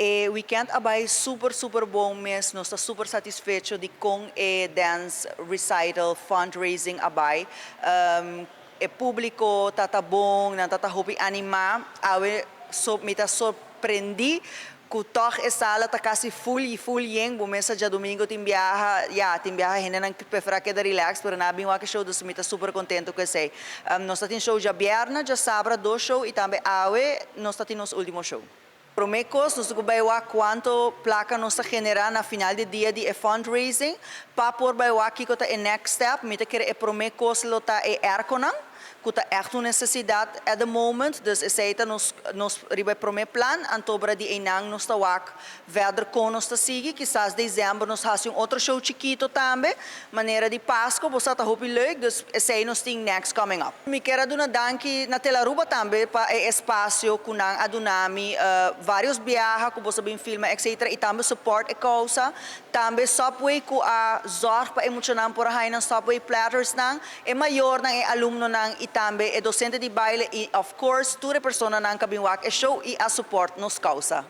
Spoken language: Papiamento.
E weekend a bay super super bon mes, nos ta super satisfecho di con e dance recital fundraising a bay. E publico tata bon, nan tata hopi anima, awe so mi ta sorprendi cu toch e sala ta casi full y full yen. Bo mes sa diadomingo tin biaha, ya, tin biaha hende nan prefera keda relax, pero nan a bin wak e show, dus mi ta super contento cu esey. Nos ta tin show diabierna, diasabra dos show y tambe awe nos ta tin nos ultimo show. Prome cos, nos ta bay wak cuanto placa nos ta genera na final di dia di e fundraising, pa por bay wak kico ta e next step. Mi ta kere e prome cos lo ta e airconan, cu ta echt un necesidad at the moment, dus esey ta nos riba e prome plan, anto ora di eynan nos ta wak verder con nos ta sigui. Kisas december nos haci un otro show chikito tambe, manera di Pasco, bo sa ta hopi leuk, dus esey nos tin next coming up. Mi kier a duna danki na Telaruba tambe pa e espacio cu nan a duna mi varios biaha cu boso a bin filma etc. Y tambe support e causa. Tambe Subway cu a zorg pa e muchanan por a haya nan Subway platters nan, e mayornan, e alumnonan y tambe e docente di baile y of course tur e personanan cu a bin wak e show y a support nos causa.